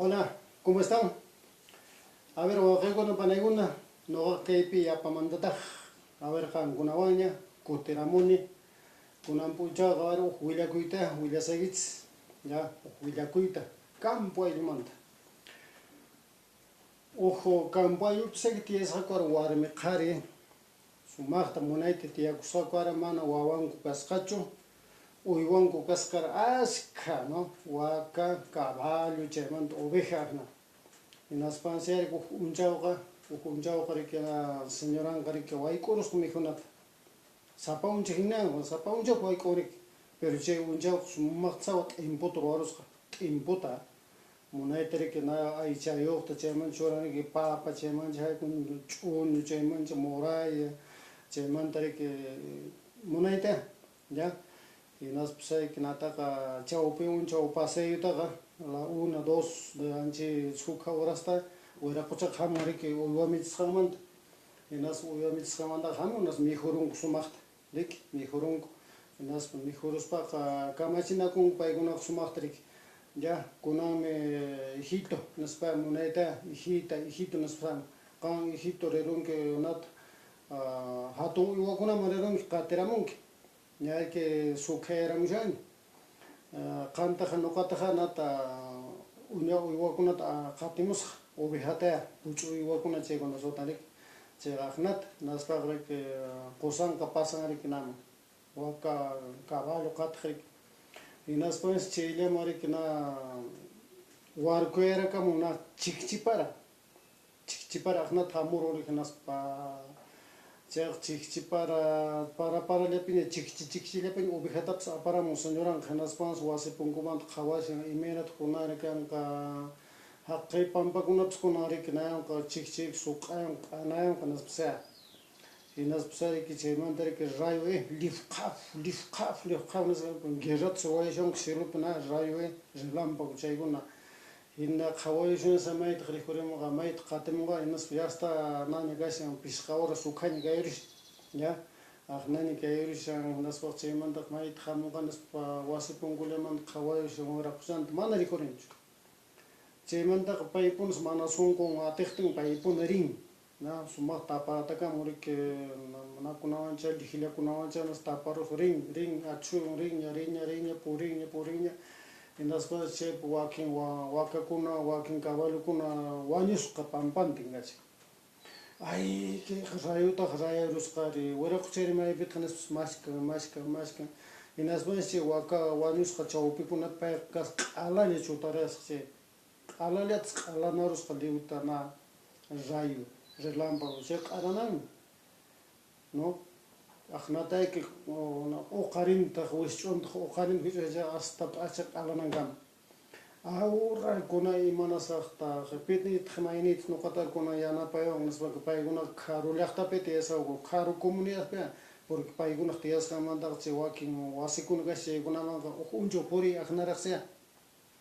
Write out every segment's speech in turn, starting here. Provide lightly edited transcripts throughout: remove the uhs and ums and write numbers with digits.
Hola, ¿cómo están? A ver, wawqiykuna panaykuna, nuqa kaypi yapamantataq, a ver, qankunawanña kutiramuni. Kunan p'unchawqa, a ver, huk willakuyta willasaykichis, ya, huk willakuyta campo ayllumanta. Huk campo ayllupi tiyasqaku warmi qhari, sumaqta munayta tiyakusqaku, ara mana wawanku kasqachu, uywanku kasqa askha, no? Waka, caballo, chaymanta oveja akna. Hinaspansi ari huk unchawqa riki señoranqa riki wayk'urusqa mikhunata. Sapa uncha hina, sapa unchawqa wayk'un riki. Pero chay unchawqa sumaqta sawa t'imputa ruwarusqa, t'imputa. Munayta riki na aychayuqta chaymanta churan riki papa, chaymanta haykun ch'uñu, chaymanta muraya, chaymanta riki munayta, ya. Hinaspa nataqa chawpi unchaw pasayutaqa la una, dos, anchi sukha horasta wiraquchaqa hamun riki uywa michisqanmanta. Hinaspa uywa michisqanmantaqa hamun, hinaspa mikhurunku sumaqta, riki, mikhurunku. Hinaspa mikhuruspaqa kamachinakunku paykunaqa sumaqta riki. Ya, kunanmi hijito, nispa munayta hijita, hijito nispa qan hijito rirunki nata hatun uywakunaman rirunki qatiramunki. Ñayki sukhayaramushani. Qantaqa nuqataqa nata uña uywakunata qatimusaq, ovejataya, puch'u uywakuna chaykuna sutan riki. Chayqa aqnata, hinaspaqa riki qusanqa pasan riki naman. Waka, caballo qatiq riki. Hinaspapas chayllaman riki na warkuyarakamun na chikchipara. Chikchipara aqnata hamurun riki hinaspa chayqa chikchipara para parallapiña chikchi chikchillapiña ovejatapas aparamun señoranqa, hinaspansi wasi punkumanta qhawashan imaynataq kunanri kanqa haqay pampakunapas kunan riki nayanqa chikchi suq'ayanqa q'anayanqa nispa sea. Hinaspa riki chaymanta riki rayo lifqhaf lifqhaf lifqhaf nispa guerrata ruwayashanku cielopi na rayo, relámpago chaykuna. Hina qhawayushan maytaq rikhurimunqa, maytaq qatimunqa, hinaspa ya está naña kashan pishqa horas sukhaña kayurishan, ya, aqnaña kayurishan, hinaspa chaymantaqa maytaq hamunqa nispa wasi punkullamanta qhawayushan wiraquchanta mana rikhurinchu. Chaymantaqa paypunas mana sunqun atiqtin paypuna rin, na sumaqta aparatakamun riki nakunawancha lihillakunawancha taparuspa rin, rin achhuywan rinña, riña, riña, purinña, purinña, hinaspa chaypi wakin wakakuna, wakin caballokuna wañusqa pampantin kachkan. Ay, kayqa rayutaqa rayarusqari, wiraquchari maypitaq nispas mashkan, mashkan, mashkan. Hinaspapas chay waka wañusqa chawpikunata payqa kasqa q'alaña chutarayasqa chay. Q'alallatas q'alanarusqa liwta na rayo, relámpago, chay q'alananmi, no? Aqnatayki uqarintaq, wisch'untaq uqarin hasta p'acha q'alanankama. Awra kuna imanasaqtaq, pitaq mayniytaq nuqata kunan yanapaywan nispaqa paykunaqa karu llaqtapi tiyasqaku, karu comunidadpi, porque paykunaq tiyasqanmantaqa chay wakin wasikuna kashan chaykunamanqa huk unchaw puriy aqnaraqsiyá.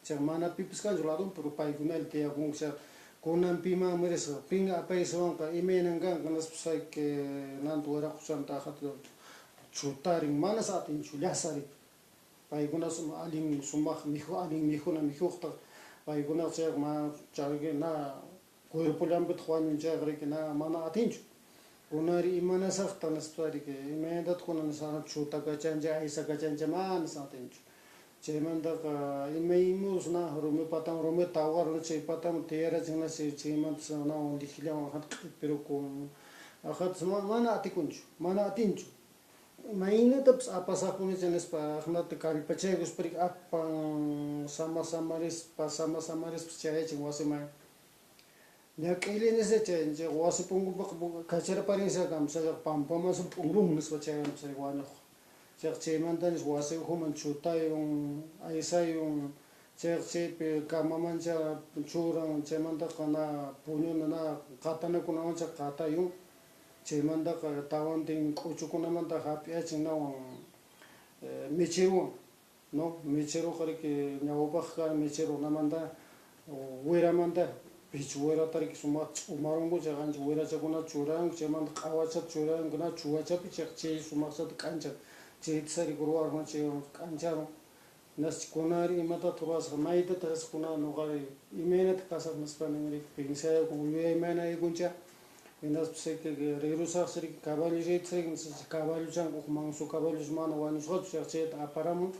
Chay mana pipis kanchu ladunpi, pero paykunalla tiyakunku chay kunan pimanmi risaq, pin apaysiwanqa, imaynan kanqa nispa nanta wiraquchanta aqhata chutarin, manas atinchu llasa riki. Paykuna allin sumaq mikhu, allin mikhuna mikhuqtaq paykunaqa chayqa mana chay na cuerpollanpitaq wañun chayqa riki na mana atinchu. Kunanri imanasaqtaq nispa riki imaynatataq kunan chutakachanchik, aysakachanchik manas atinchu. Chaymantaqa imaymus na rumi pataman rumi tawqarun chay pataman tiyarachin chaymantas nawan lihillawan aqhata q'ipirukun. Aqhatas mana atikunchu, mana atinchu. Imaynatapas apasaqpunicha nispa aqnata kallpachaykuspa riki apan sama samarispa, sama samarispa chayachin wasiman. Ñak'aylla nispa chay wasi punkupiqa kacharparinsi kamsayqa pampaman p'ulum nispa chayanpas wañuq. Chayqa chaymantañas wasi ukhuman chutayun, aysayun, chayqa chaypi kamamancha churan, chaymantaqa na puñuna na qatanakunawancha qatayun, chaymantaqa tawantin k'uchukunamanta hap'iyachin nawan mecherowan, no? Mecheroqa riki ñawpaqqa mechero namanta wiramanta pichu wirata riki sumaqta ch'umarunku chayqa ancha wirachakunata churanku, chaymanta q'awachata churanku na chuwachapi chayqa chay sumaqchata k'anchan, chayta riki ruwarun chaywan k'ancharun. Hinaspa kunanri imatataq ruwasaq, maytataq risaq kunan ñuqari, imaynataq kasaq nispa ninriki pensayakun, yuyaymanaykunchá. Hinaspas rirusaqsi riki caballochayta caballuchanqa huk manso caballus mana wañusqachu chayqa chayta aparamun,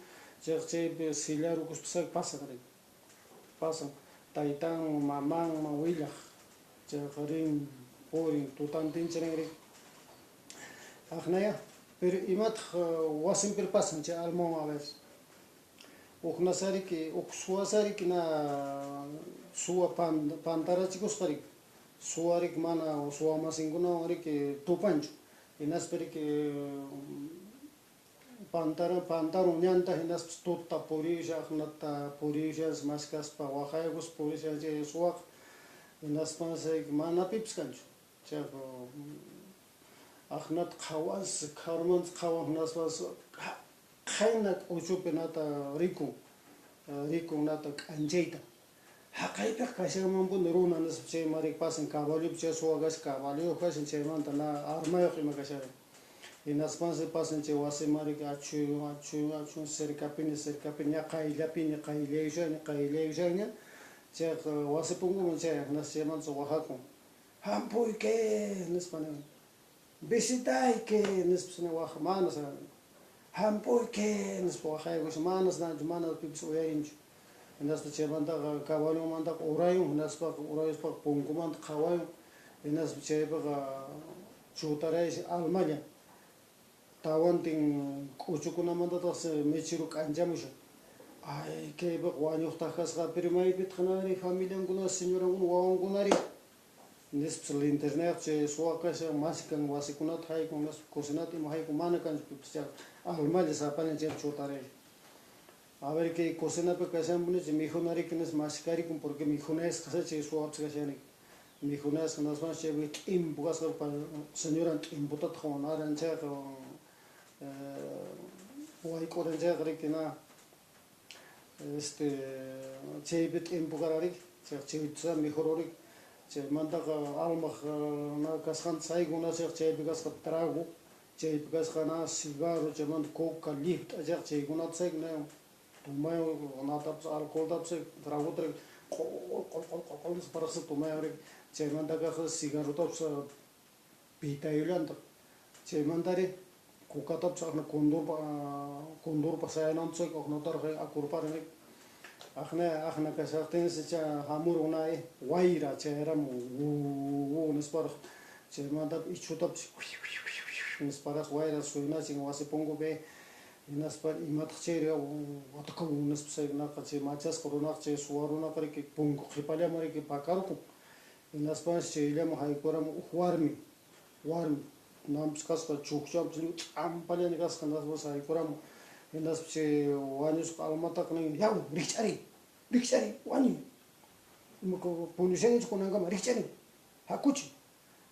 chayqa chaypi sillarukuspa pasan riki, pasan taytanman mamanman willaq, chayqa rin purin tutantincha rin riki. Aqnaya, pero imataq wasinpiri pasan chay almawan a ver. Huk nasariki, huk suwasariki na suwa pantarachikusqa riki, suwa riki mana suwa masinkunawan riki tupanchu, hinaspa riki pantarun ñanta hinaspas tuta puriyushan aqnata puriyushansi maskaspa waqaykuspa purishan chay suwaqa, hinaspansi mana pipas kanchu, chayqa aqnata qhawansi karumanta qhawan hinaspas qayna k'uchupi nata rikun, rikun nata k'anchayta, haqaypiqa kashanmanpuni runa nispa chayman riki pasan caballopi chay suwa kashan caballuyuq kashan chaymanta na armayuq ima kasharan, hinaspansi pasan chay wasiman riki achuyun achuyun achuyun cercapiña cercapiña ña qayllapiña qayllayushanña qayllayushanña chayqa wasi punkuman chayan hinaspa chaymanta waqakun hampuyki nispa nin, visitayki nispas nin waq manas hampuyki nispa waqaykushan manas nachu mana pipas uyarinchu, hinaspa chaymantaqa caballonmantaqa urayun hinaspaqa urayuspaqa punkumanta qhawayun hinaspa chaypiqa chutaraysi almalla tawantin k'uchukunamantataqsi mechero k'anchamushan, ay kaypiqa wañuqtaq kasqa pero maypitaq nari familiankuna señorankuna wawankunari nispas linternayuq chay suwa kashan maskan wasikunata haykun nispa cocinata ima haykun mana kanchu pipas chayqa almalla sapallan chaypi chutaraysi. A ver kay cocinapi kashanpunichu mikhunariki nispa maskarikun porque mikhunayasqa chay suwapas kashan mikhunayasqa hinaspapas chaypi t'impu kasqa señoran t'imputataq wanaran chayqa wayk'uran chayqa riki na chaypi t'impu karan riki chayqa chayta mikhurun riki chaymantaqa almaq na kasqanta saykun chayqa chaypi kasqa trago chaypi kasqa na cigarro chaymanta coca llipt'a chayqa chaykunata saykun tomayon natapas alcoholtapas tragota qol qol qol qol qol nispa paraqsa tomayon riki chaymanta kaq cigarrotapas pitayullantaq chaymantari cocatapas aqna condorpa sayananta saykun aqnatarqa akurparin riki aqna aqna kashaqtinsi chay hamurun na wayra chayaramun wuuu nisparaq chaymantapas ichhutapas nisparaq wayra suynachin wasi punkupi hinaspa imataq chayri watakaw nispa saykunaqa chay machasqa runaqa chay suwa runaqa riki punku qhipallaman riki pakarukun hinaspansi chayllaman haykuramun huk warmi warmi kunanpas kasqa chukchanpas ch'ampallaña kasqa hinaspas haykuramun hinaspa chay wañusqa almataqa nin yaw rikch'ariy rikch'ariy wañuy puñushankichu kunankama rikch'ariy hakuchi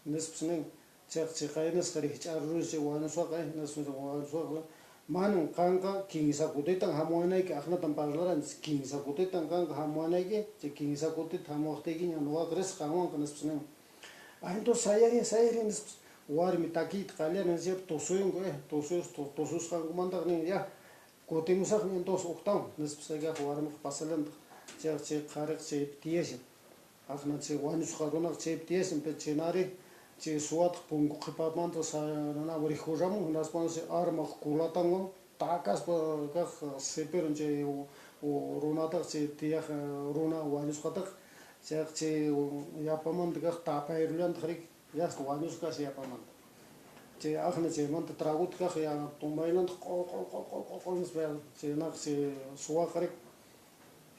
nispas nin chayqa chiqaynasqa rikch'arurunsi chay wañusqaqa hinaspa wañusqaqa manan qanqa kinsa kutitan hamuwanayki aqnatan parlaranchis kinsa kutitan qanqa hamuwanayki chay kinsa kutita hamuwaqtiykiña ñuqaqa risaq qanwanqa nispas nin ah entonces sayariy sayariy nispas warmi takiyta qallarin chaypi tusuyunku tusuyus tususqankumantaqa nin ya kutimusaqmi entonces huktawan nispas kaq warmiqa pasallantaq chayqa chay qhariqa chaypi tiyashan aqna chay wañusqa runaqa chaypi tiyashan pero chaynari chay suwataq punku qhipamanta rikhuramun hinaspansi armaq culatanwan takaspa kaq sipirun chay runataqa chay tiyaq runa wañusqataqa chayqa chay yapamanta kaq tapayrullantaq riki yasqa wañusqa kashan yapamanta chay aqna chaymanta tragota kaq ya tomaylantaq q'ol q'ol q'ol q'ol q'ol q'ol nispa chaynaqa chay suwaqa riki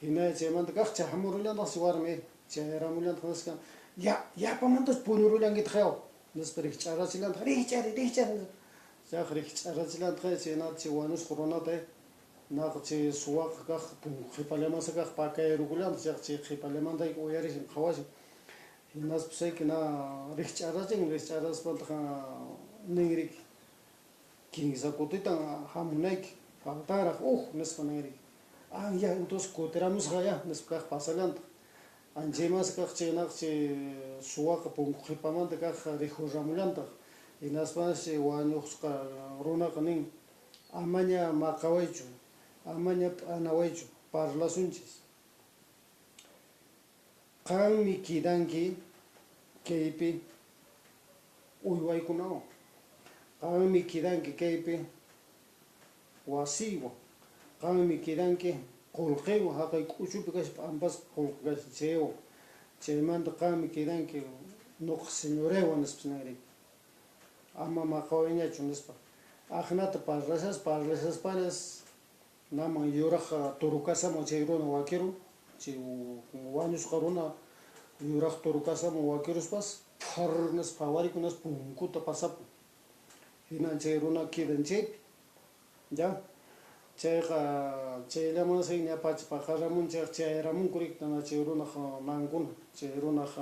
hina chaymanta kaq chay hamurullantaqsi warmi chayaramullantaq nisqa ya yapamantachu puñurullankitaq yaw nispa rikch'arachillantaq rikch'ari rikch'ari chayqa rikch'arachillantaq chaynata chay wañusqa runata naqa chay suwaqa kaq punku qhipallamansa kaq pakayrukullantaq chayqa chay qhipallamanta uyarishan qhawashan hinaspa sayki na rikch'arachin rikch'araspataq nin riki kinsa kutitan hamunayki faltaraq huk nispa nin riki ah ya entonces kutiramusqa ya nispa kaq pasallantaq anchaymansi kaq chaynaqa chay suwaqa punku qhipamanta kaq rikhuramullantaq hinaspansi chay wañusqa runaqa nin amaña maqawaychu Amaña p'anawaychu, parlasunchis. Qanmi kidanki kaypi uywaykunawan. Qanmi kidanki kaypi wasiywan. Qanmi kidanki qullqiwan, haqay k'uchupi kashan p'ampasqa qullqi kashan chaywan. Chaymanta qanmi kidanki nuqa señoraywan nispas nin riki. Ama maqawayñachu nispa. Aqnata parlashaspa parlashaspañas naman yuraq turukasaman chay runa wakirun, chay wañusqa runa yuraq turukasaman wakiruspas phar nispa phawarikun nispa punkuta pasapun. Hinan chay runa quedan chaypi. Ya. Chayqa chayllamansi ña pacha paqaramun chayqa chayaramunku riki chay runaq mankuna, chay runaq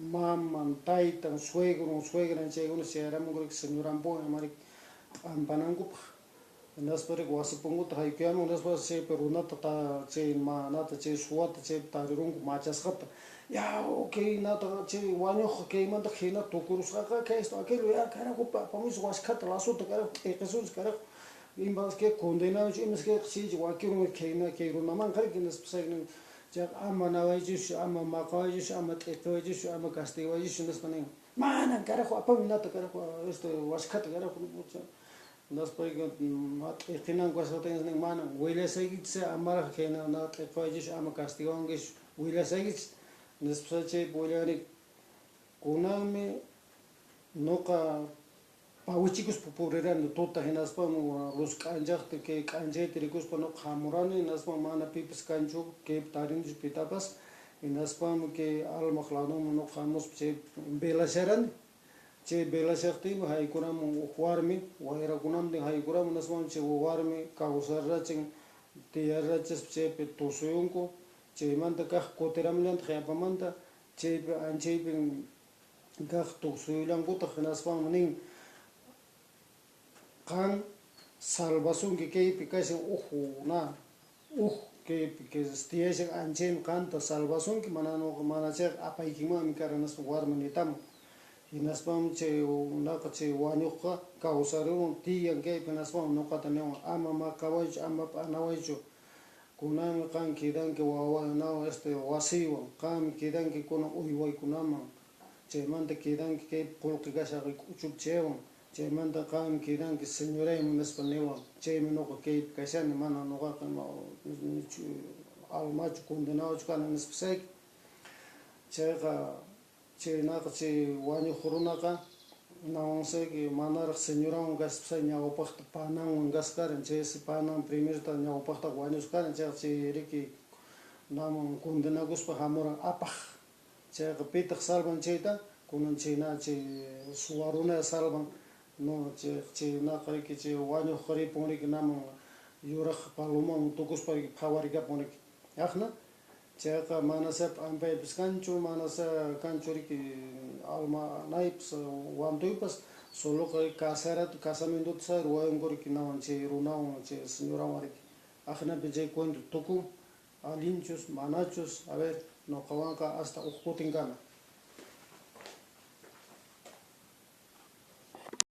maman, taytan, suegron, suegran chaykuna chayaramunku riki señoranpuwan ima riki p'ampanankupaq. Hinaspa riki wasi punkuta haykuyamun hinaspa chaypi runata chay manata chay suwata chaypi tarirunku machasqata. Yaw kaynata chay wañuqqa kaymanta hina tukurusqaqa kay esto aquello ya carajo apamuychis waskhata lasota carajo t'eqisunchis carajo imas kay condenadonchis imas kay chaychi wakirun khayna kay runamanqa riki nispa chayqa ama nawaychischu ama maqawaychischu ama t'eqiwaychischu ama castigawaychischu nispa nin. Manan carajo apamuy nata carajo este waskhata carajo hinaspa t'eqinanku kasqata nin manan willasaykichis amaraq khayna na t'eqiwaychischu ama castigawankichischu willasaykichis nispa chaypi willan kunanmi nuqa pawichikuspa purirani tuta hinaspa luz k'anchaqta kay k'anchayta rikuspa nuqa hamurani hinaspa mana pipas kanchu kaypi tarinichu pitapas hinaspami kay almaq ladunman nuqa hamuspa chay velasharani chay velashaqtiymi haykuramun huk warmi wayrakunantin haykuramun hinaspa chay warmi kawsarrachin tiyarrachispa chaypi tusuyunku chaymanta kaq kutiramullantaq yapamanta chaypi anchaypin kaq tusuyullankutaq hinaspami nin qan salvasunki kaypi kashan huk na huk kaypi tiyashan anchaymi qanta salvasunki mana nuqa mana chayqa apaykimanmi karan nispa warmi nitamun. Hinaspami chay naqa chay wañuqqa kawsariwan tiyan kaypi hinaspami nuqata niwan ama maqawaychu ama p'anawaychu kunanmi qan kidanki wawa este wasiywan qanmi kidanki kunan uywaykunaman chaymanta kidanki kaypi qullqi kashaq k'uchupi chaywan chaymanta qanmi kidanki señorayman nispa niwan chaymi nuqa kaypi kashani mana nuqaqa almachu condenadochu kani nispa sayki. Chayqa chaynaqa chay wañuq runaqa nawansayki manaraq señoranwan kaspa ñawpaqta pananwan kasqaran chaysi panan primerta ñawpaqta wañusqaran chayqa chay riki naman condenakuspa hamuran apaq chayqa pitaq salvan chayta kunan chayna chay suwa runa salvan no chay chaynaqa riki chay wañuq ripun riki naman yuraq palomaman tukuspa riki phawarikapun riki aqna chayqa manasá p'ampaypas kanchu manasá kanchu riki alma naypas wantuypas soloqa casarata casamientota ruwayanku riki nawan chay runawan chay señorawan riki aqnapi chay cuento tukun allinchus manachus a ver nuqawanqa hasta huk kutinkama.